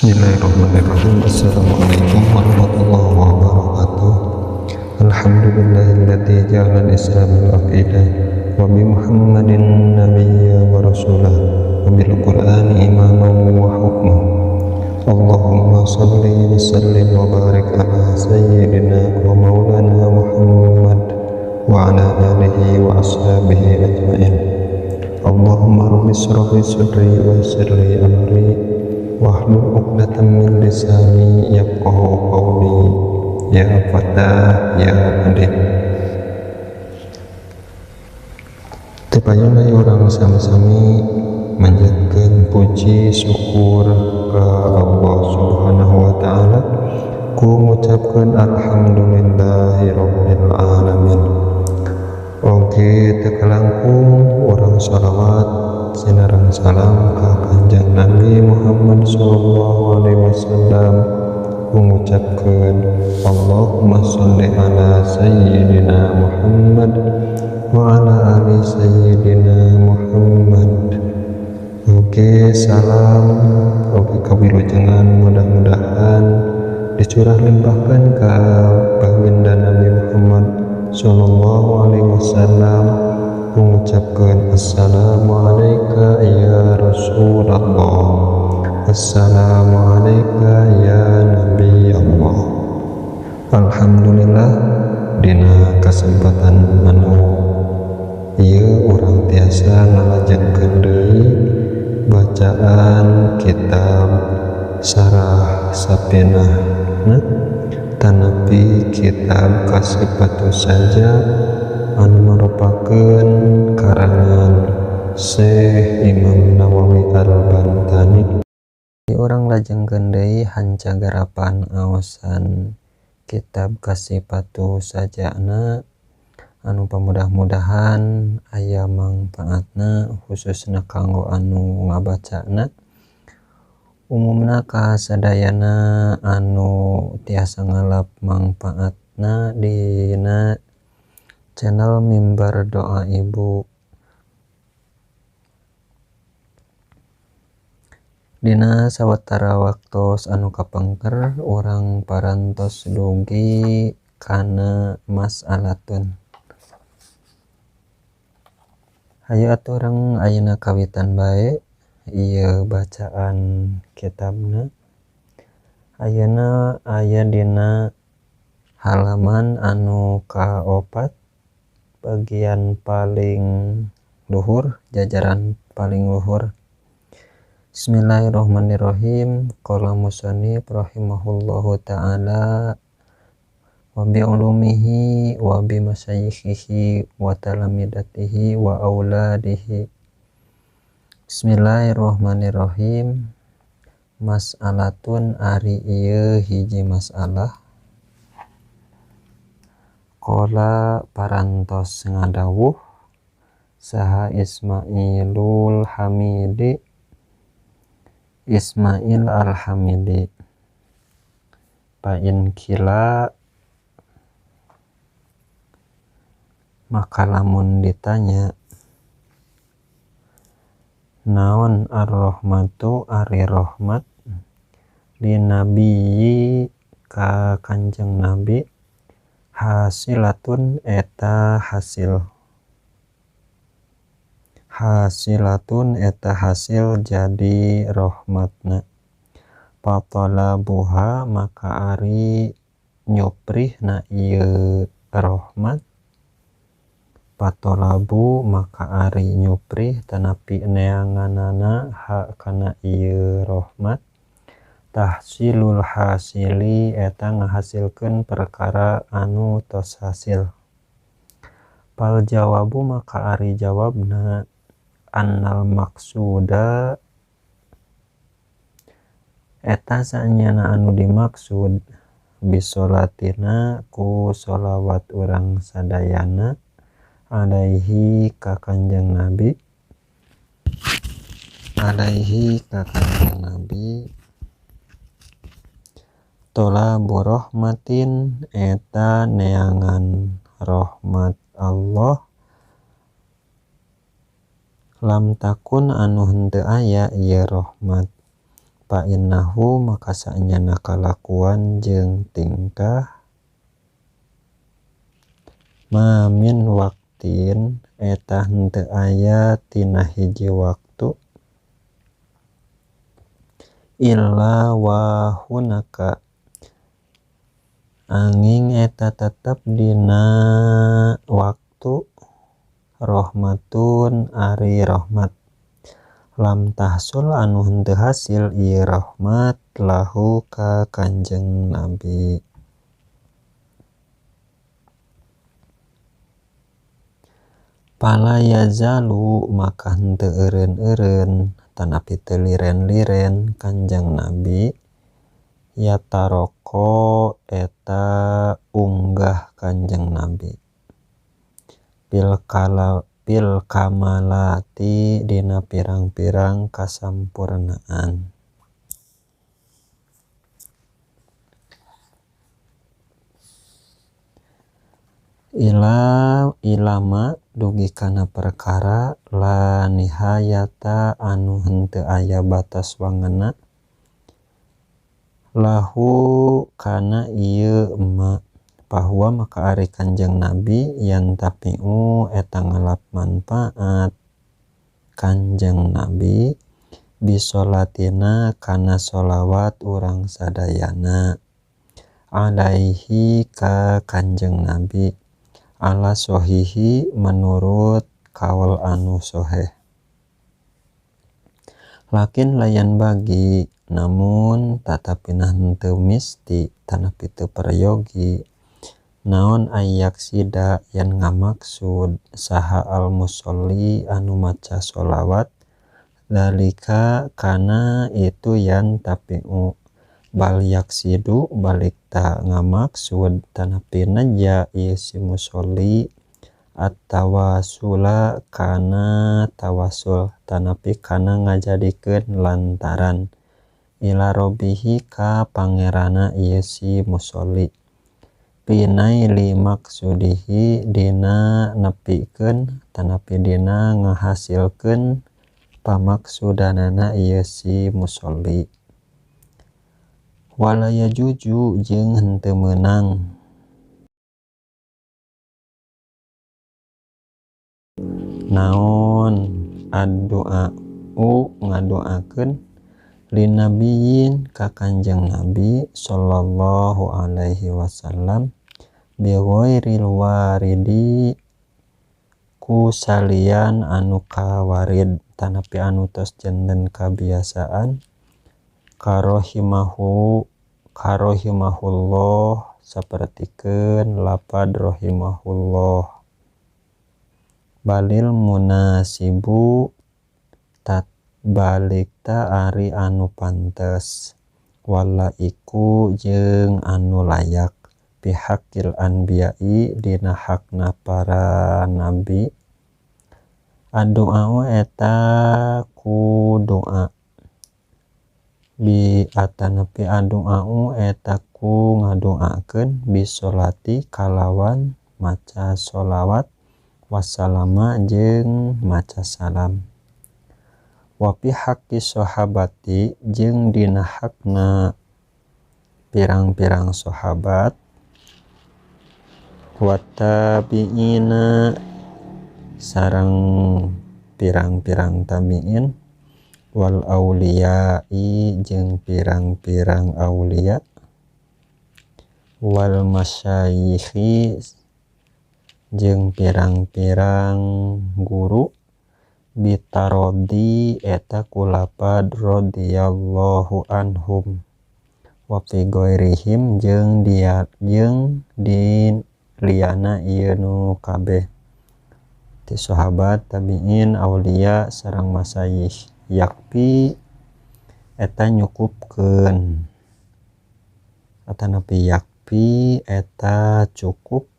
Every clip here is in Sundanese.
Bismillahirrahmanirrahim. Assalamualaikum warahmatullahi wabarakatuh. Alhamdulillahilladzi ja'ala al-islam al-aqidah wa bi Muhammadin nabiyya wa rasulah wa bil Qur'ani imaman wa hukmah. Allahumma salli wa sallim wa barik ala sayyidina wa maulana Muhammad wa ala alihi wa ashabihi ajma'in. Allahumma rabbi shrah li sadri wa yassir li amri wahlul 'uqdatam min lisani yafqahu qawli. Ya Fatah ya Alim. Tepayuna urang sami-sami manjatkeun puji syukur ka Allah Subhanahu wa taala ku ngucapkeun alhamdulillahirabbil alamin. Oge teu kalangkung urang shalawat sinareng salam ka Kanjeng Nabi Muhammad sallallahu alaihi wasallam, mengucapkan Allahumma sholli ala sayyidina Muhammad wa ala ali sayyidina Muhammad. Oke, salam oke kawilujengan mudah-mudahan dicurah limpahkan ka baginda Nabi Muhammad sallallahu alaihi wasallam, mengucapkan assalamualaikum ya Rasulullah, assalamualaikum ya Nabi Allah. Alhamdulillah dina kesempatan anu ieu urang tiasa ngalajengkeun deui bacaan kitab Syarah Safinah tanapi kitab Kasifatus Saja anu merupakan karangan Syekh Imam Nawawi Al-Bantani. Urang lajengkeun deui hanca garapan aosan kitab Kasifatus Sajana anu pamudah-mudahan aya mangpaatna khususna kanggo anu ngabacana, umumna ka sadayana anu tiasa ngalap mangpaatna dina channel Mimbar Doa Ibu. Dina sawatara waktos anu kapengker urang parantos dugi kana mas'alatun. Hayu atuh urang ayeuna kawitan bae ieu bacaan kitabna. Ayeuna aya dina halaman anu kaopat bagian paling luhur, jajaran paling luhur. Bismillahirrahmanirrahim. Qala musannif rahimahullahu taala wa bi ulumihi wa bi masyayikhihi wa talamidatihi wa auladihi. Bismillahirrahmanirrahim. Mas'alatun ari ieu hiji masalah. Qala parantos ngadawuh saha Ismailul Hamidi, Ismail Al-Hamidi, fa in kila maka lamun ditanya naon ar-rahmatu ari rahmat li nabiyyi ka Kanjeng Nabi hasilatun eta hasil, hasilatun eta hasil jadi rahmatna. Patalabuha maka ari nyoprih na ieu rahmat, patolabu maka ari nyoprih tanapi neanganana ha kana ieu rahmat. Tahsilul hasili eta ngahasilkeun perkara anu tos hasil. Pal jawabu maka ari jawabna annal maksuda eta sanyana anu dimaksud bisolatina ku sholawat urang sadayana alaihi ka Kanjeng Nabi, alaihi ka Kanjeng Nabi tolabu rahmatin eta neangan rahmat Allah lam takun anu henteu aya ieu rahmat. Fa innahu maka saenyana kalakuan jeung tingkah ma min waqtin eta henteu aya tina hiji waktu illa wa hunaka angin eta tetep dina waktu rahmatun ari rahmat lam tahsul anu henteu hasil ieu rahmat lahu ka Kanjeng Nabi. Fala yazalu maka henteu eureun-eureun tanapi teu liren-liren Kanjeng Nabi yataroko eta unggah Kanjeng Nabi pil kamalati dina pirang-pirang kasampurnaan. Ilama dugi kana perkara la nihayata anu henteu aya batas wangena lahu kana ieu ma bahwa maka ari Kanjeng Nabi yang tapiu eta ngalap manfaat Kanjeng Nabi bisolatina kana sholawat urang sadayana alaihi ka Kanjeng Nabi ala sohihi menurut kaul anu soheh. Lakin layan bagi namun tatapina henteu misti tanapi teu peryogi naon ayak sida yang ngamaksud saha al musolli anu maca sholawat dalika kana itu yang tapiu bal yaksidu balik ta ngamaksud tanapi neja ieu si musolli at-tawasula kana tawasul tanapi kana ngajadikeun lantaran ila robihi ka pangerana ieu si musolli pinaili maksudihi dina nepikeun tanapi dina ngahasilkeun pamaksudanana ieu si musolli. Wala yajuju jeung henteu meunang naon addu'a ngadoakeun linabiyin ka Kanjeng Nabi sallallahu alaihi wasallam bi ghairil waridi ku salian anu kawarid tanapi anu tos janten kabiasaan karohimahullah sapertikeun lapad rohimahullah balil munasibu tat balik ta ari anu pantes wala iku jeung anu layak pihakil anbiya'i dina hakna para nabi. Adoa eta ku doa bi atanapi adoa eta ku ngadoakeun bisolati kalawan maca sholawat wassalama jeung maca salam wa fi haqqi sahabati jeung dina hakna pirang-pirang sahabat wa tabi'ina sareng pirang-pirang tabi'in wal auliya'i jeung pirang-pirang aulia wal masyayikhi jeung pirang-pirang guru bitarodi eta kulapad radhiyallahu anhum wa fi ghairihim jeung dia jeung di liyana ieu nu kabeh ti sahabat tabi'in aulia sareng masyayikh yakpi eta nyukupkeun atanapi yakpi eta cukup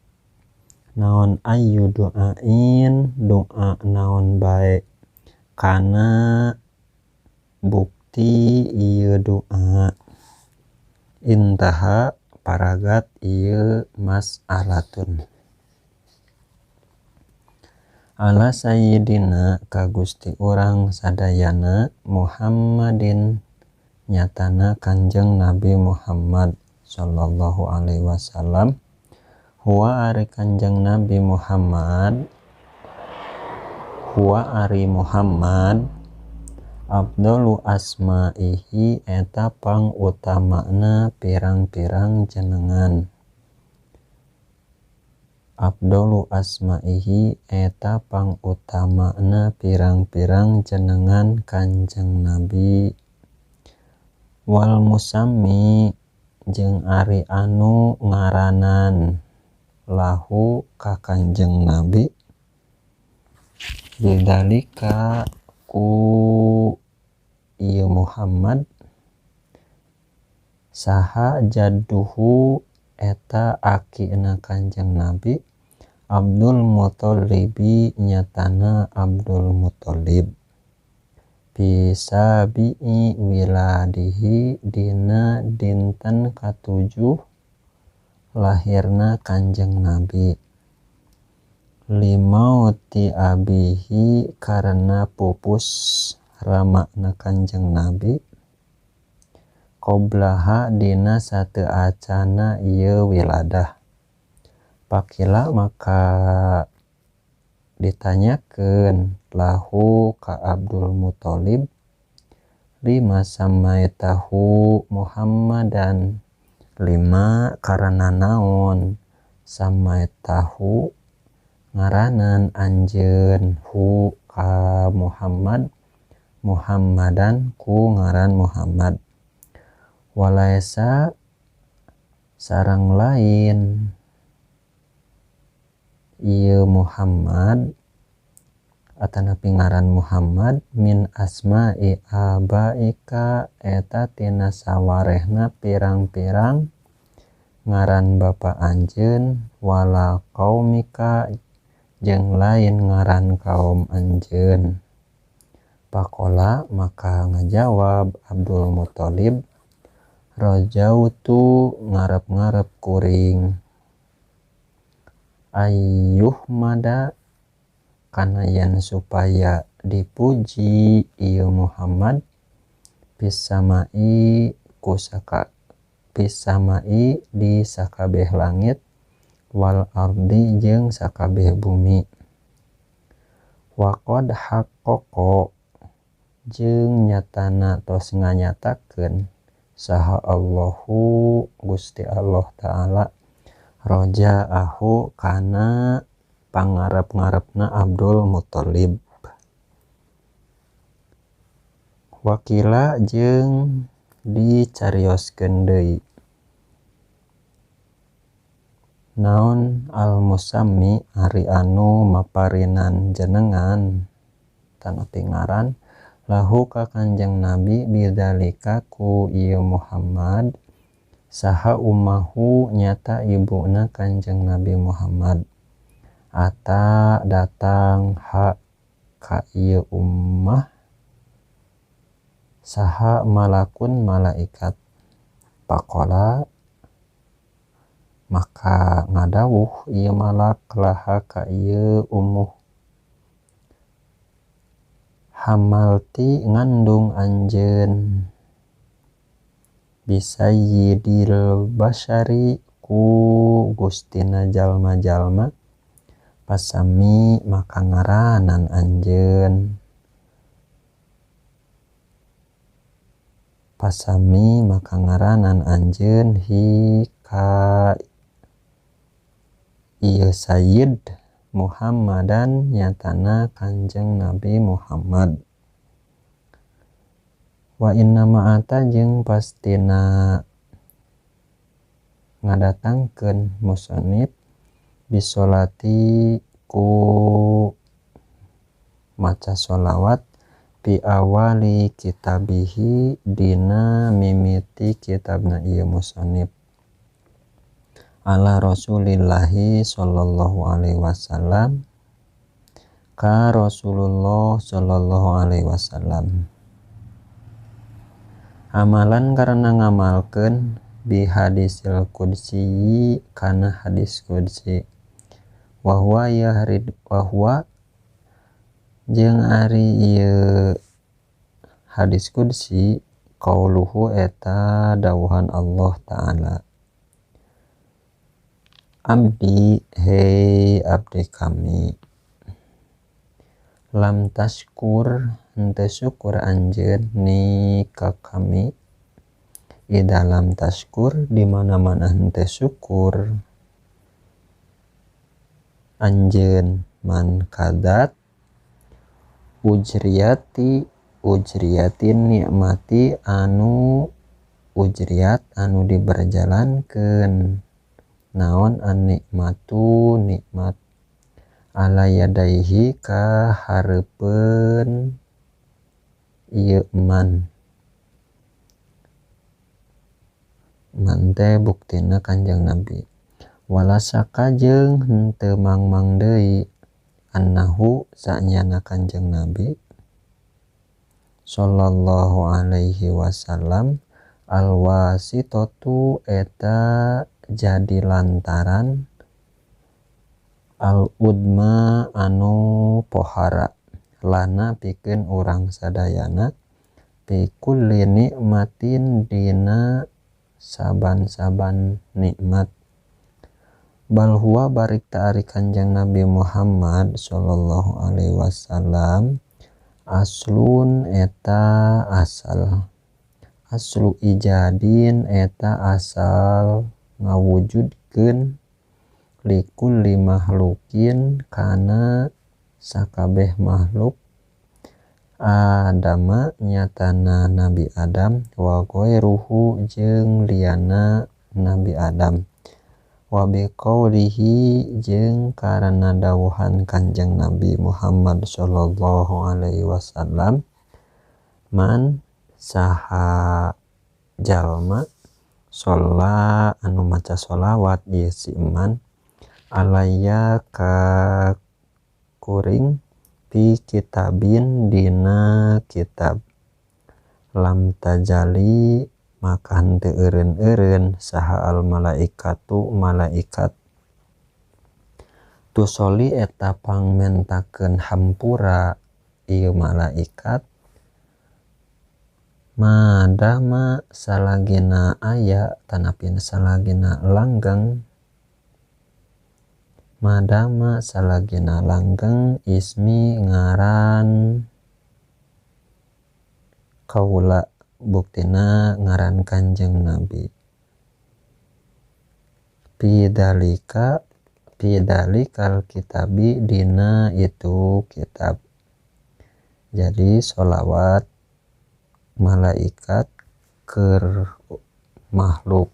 naon ayu doain doa naon bae kana bukti ieu doa. Intaha paragat ieu mas'alatun. Ala sayyidina ka Gusti urang sadayana Muhammadin nyatana Kanjeng Nabi Muhammad sallallahu alaihi wasallam huwa ari Kanjeng Nabi Muhammad huwa ari Muhammad afdalu asma'ihi eta pangutamana pirang-pirang jenengan. Afdalu asma'ihi eta pangutamana pirang-pirang jenengan Kanjeng Nabi. Wal musammi jeung ari anu ngaranan lahu ka Kanjeng Nabi bidzalika ku ieu Muhammad saha jadduhu eta akina Kanjeng Nabi Abdul Muttalibi nyatana Abdul Muttalib pisabi'i wiladihi dina dinten katujuh lahirna Kanjeng Nabi limauti abihi karena pupus ramana Kanjeng Nabi qoblaha dina sateu acana ieu wiladah. Pakila maka ditanyakeun lahu ka Abdul Muttalib lima samaitahu Muhammadan lima karena naon samaitahu ngaranan anjeun hu ka Muhammad Muhammadan ku ngaran Muhammad walaisa sareng lain ieu Muhammad atanapi ngaran Muhammad min asma'i abaika eta tina sawarehna pirang-pirang ngaran bapa anjeun wala qaumika jeung lain ngaran kaum anjeun. Pakola maka ngajawab Abdul Muttalib rajautu ngarep-ngarep kuring ayyuh mada kana yen supaya dipuji ieu Muhammad pisamai kusaka pisamai di sakabeh langit wal ardi jeung sakabeh bumi. Waqad haqqaqa jeung nyatana tos nganyatakeun saha Allahu Gusti Allah Ta'ala rajaahu kana pangarep-ngarepna Abdul Muttalib. Wakila jeung dicarioskeun deui naon al-musammi ari anu maparinan jenengan tanapi ngaran lahu ka Kanjeng Nabi bidzalika ku ieu Muhammad saha ummahu nyata ibuna Kanjeng Nabi Muhammad ata datang ha ka ieu ummah saha malakun malaikat. Pakola maka ngadawuh ieu malak laha ka ieu umuh hamalti ngandung anjeun bisayyidil basyari ku gustina jalma-jalma pasami maka ngaranan anjeun pasami maka ngaranan anjeun hi ka ieu sayyid Muhammadan nyatana Kanjeng Nabi Muhammad. Wa inna ma'ata jeung pastina ngadatangkeun musannif bisolati ku maca sholawat bi awali kitabihi dina mimiti kitabna ieu musannif ala Rasulillahi sallallahu alaihi wasallam ka Rasulullah sallallahu alaihi wasallam. Amalan karena ngamalkeun bi hadisil qudsi kana hadis qudsi wa huwa yahrid wa huwa jeung ari ieu hadis qudsi Qauluhu eta dawuhan Allah Ta'ala. Abdi hei abdi kami lam taskur henteu syukur anjeun ni ka kami ida lam taskur di mana-mana henteu syukur anjeun man kadat ujriyati ujriyatin nikmati anu ujriyat anu diberjalankeun naon an nikmatu nikmat ala yadaihi ka hareupeun ieu man man teh buktina Kanjeng Nabi walasaka jeung henteu mangmang deui annahu sanyana Kanjeng Nabi sallallahu alaihi wasallam alwasitatu eta jadi lantaran al-udma anu pohara lana pikeun urang sadayana fi kulli nikmatin dina saban-saban nikmat bal huwa barik ta'ari Kanjeng Nabi Muhammad sallallahu alaihi wasallam aslun eta asal aslu ijadin eta asal ngawujudkeun likulli makhlukin kana sakabeh makhluk Adama nyatana Nabi Adam wa ghairuhu jeung liyana Nabi Adam wa biqaulihi jeung karana dawuhan Kanjeng Nabi Muhammad sallallahu alaihi wasallam man saha jalma sholla anu maca sholawat ieu si man alaya ka kuring fi kitabin dina kitab lam tajali maka henteu eureun-eureun saha al malaikatu malaikat tusoli eta pangmentakeun hampura ieu malaikat madama salagina aya tanapin salagina langgeng madama salagina langgeng ismi ngaran kaula buktina ngaran Kanjeng Nabi pidalika pidalikal kitabi dina itu kitab. Jadi sholawat malaikat keur makhluk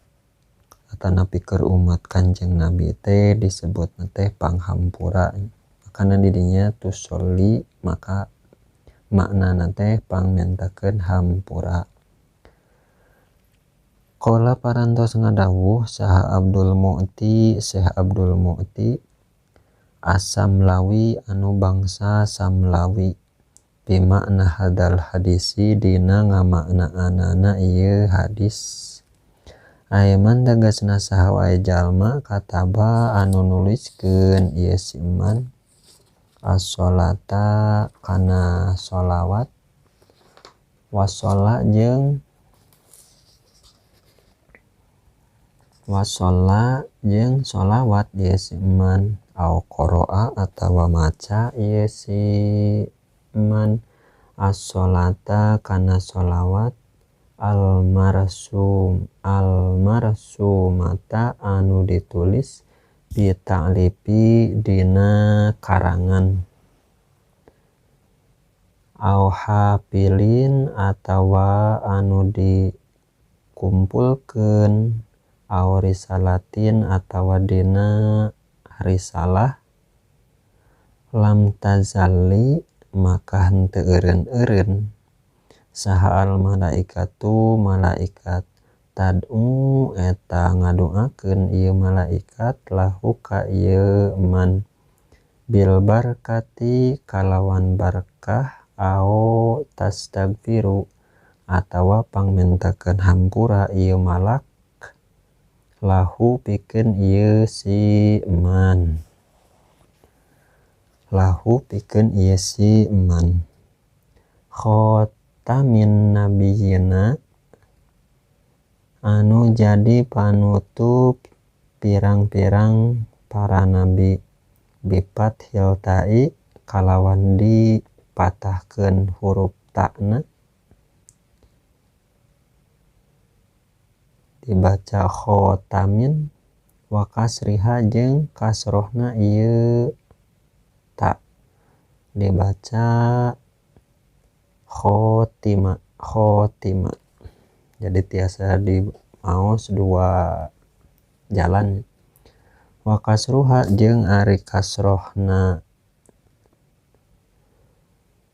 atanapi keur umat Kanjeng Nabi teh disebutna teh panghampura makana didinya tusoli maka maknana teh pangmentakeun hampura. Qala parantos ngadawuh saha Abdul Mu'ti Syekh Abdul Mu'ti As-Samlawi anu bangsa Samlawi bimakna hadal hadisi dina ngamaknaanana ieu hadis aiman tegasna saha wae jalma kataba anu nuliskeun ieu si man as-sholata kana sholawat washolla jeung wasolla jeung sholawat ieu si man au qara'a atawa maca ieu si man as-sholata kana sholawat al-marsum al-marsumata anu ditulis bi ta'lifi dina karangan au hafilin atawa anu dikumpulkeun au risalatin atawa dina risalah lam tazalli maka henteu eureun-eureun saha al malaikatu malaikat tad'u eta ngadoakeun ieu malaikat lahu ka ieu man bil barkati kalawan barkah au tastagfiru atawa pangmentakeun hampura ieu malak lahu pikeun ieu si man lahu pikeun ieu si man khatamin nabiyina anu jadi panutup pirang-pirang para nabi bifathil ta'i kalawan dipatahkeun huruf ta'na dibaca khotamin wa kasriha jeung kasrohna ieu ta dibaca khotima khotima. Jadi tiasa dimaos dua jalan. Wa kasruha jeung ari kasrohna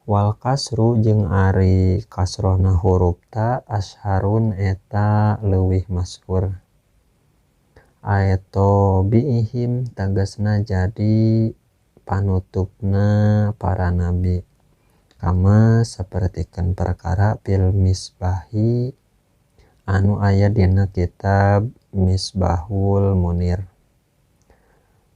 wal kasru jeung ari kasrohna huruf ta asharun eta leuwih masyhur aeto biihim tegasna jadi panutupna para nabi kama sapertikeun perkara fil misbahi anu aya dina kitab Misbahul Munir.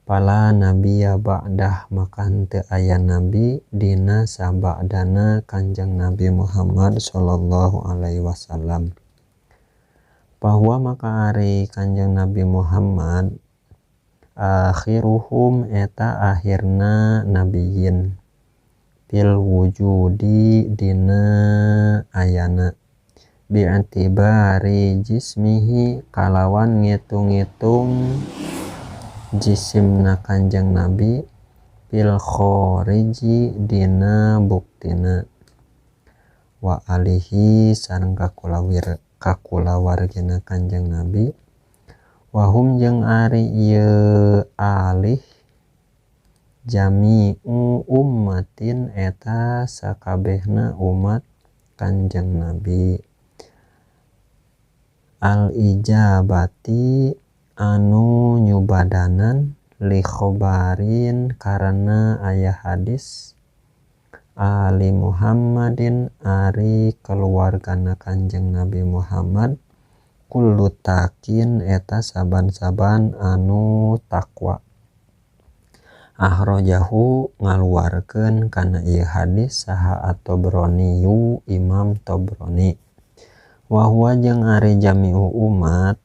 Pala nabiya ba'dah maka henteu aya nabi dina saba'dana Kanjeng Nabi Muhammad sallallahu alaihi wasallam. Bahwa maka ari Kanjeng Nabi Muhammad akhiruhum eta akhirna nabiyin fil wujudi dina ayana bi'tibari jismihi kalawan ngitung-ngitung jisimna Kanjeng Nabi fil khariji dina buktina wa alihi sareng kakulawargina Kanjeng Nabi wahum jeung ari ieu alih jami'u ummatin eta sakabehna umat Kanjeng Nabi al ijabati anu nyubadanan li khobarin karena aya hadis ali Muhammadin ari keluargana Kanjeng Nabi Muhammad kullu takin eta saban-saban anu takwa. Akhrajahu ngaluarkeun kana ieu hadis saha at-Tabrani Imam Tabrani. Wa huwa jeung ari jami'u umat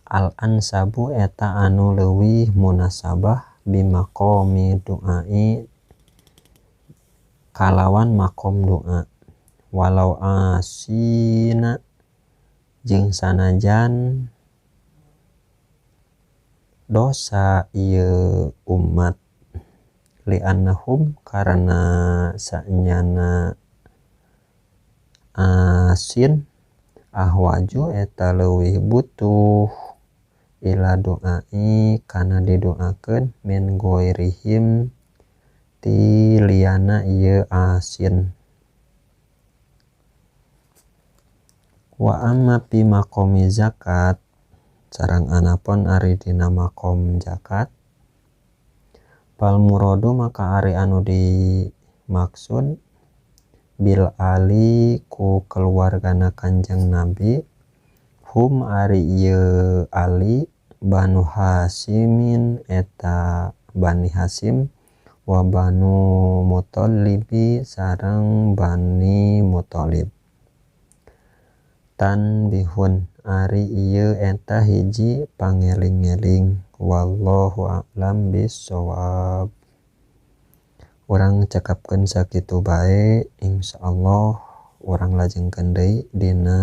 al ansabu eta anu leuwih munasabah bimaqami du'ai kalawan makom doa walau asina jeung sanajan dosa ieu umat li'annahum karena sanyana asin ahwaju eta leuwih butuh ila doai kana didoakeun min goirihim ti liyana ieu asin. Wa amma fi maqami zakat sareng anapun ari dina maqam zakat fal muradu maka ari anu dimaksud bil ali ku keluargana Kanjeng Nabi hum ari ieu ali Banu Hasimin eta Bani Hasim wa Banu Muttalibi sareng Bani Muttalib. Tanbihun ari ieu eta hiji pangeling-eling wallahu a'lam bissawab. Urang cekapkeun sakitu bae, insyaallah urang lajengkeun deui dina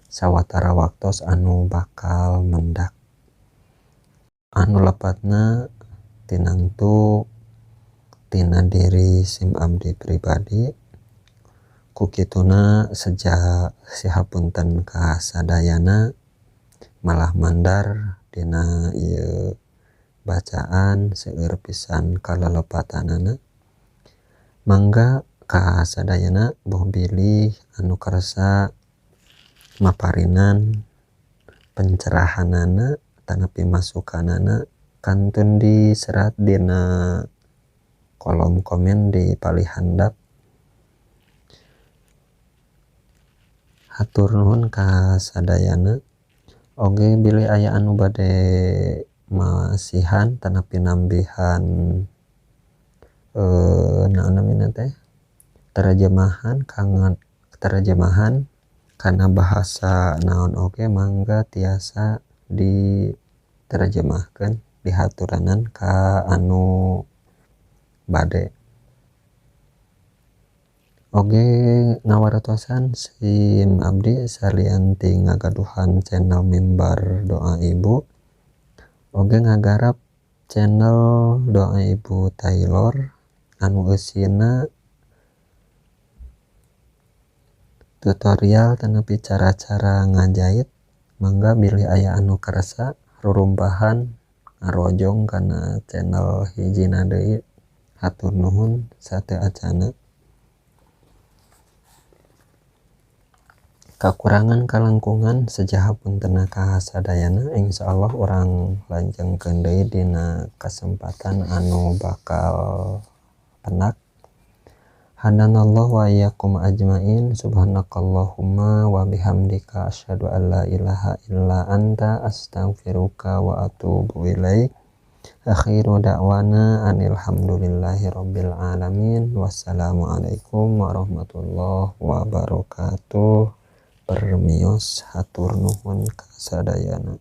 sawatara waktos anu bakal mendak. Anu lepatna tinangtu tina diri sim abdi pribadi ku kituna seja sihapunten ka sadayana malah mandar dina ieu bacaan seueur pisan kalelepatanana. Mangga ka sadayana boh bilih anu karsa maparinan pencerahanana tanapi masukanana kantun diserat dina kolom komen di palih handap. Hatur nuhun ka sadayana. Oge bilih aya anu bade masihan tanapi nambihan naon namina teh terjemahan Kana bahasa naon oge mangga tiasa diterjemahkeun dihaturanan ka anu bade. Oge ngawartosan sim abdi salian ti ngagaduhan channel Mimbar Doa Ibu, oge ngagarap channel Doa Ibu Taylor anu eusina tutorial tanapi cara-cara ngajait. Mangga bilih aya anu kersa rurumpahan ngarojong kana channel hijina deui. Hatur nuhun sateu acana. Kakurangan kalangkungan sejaha puntenna ka sadayana, insyaallah urang lanjengkeun deui dina kasempatan anu bakal penak. Hadanallah wa iyyakum ajmain. Subhanakallahumma wa bihamdika asyhadu an la ilaha illa anta astaghfiruka wa atubu ilaik. Akhiru da'wana anil hamdulillahi rabbil alamin. Wassalamualaikum warahmatullahi wabarakatuh. Permios hatur nuhun ka sadayana.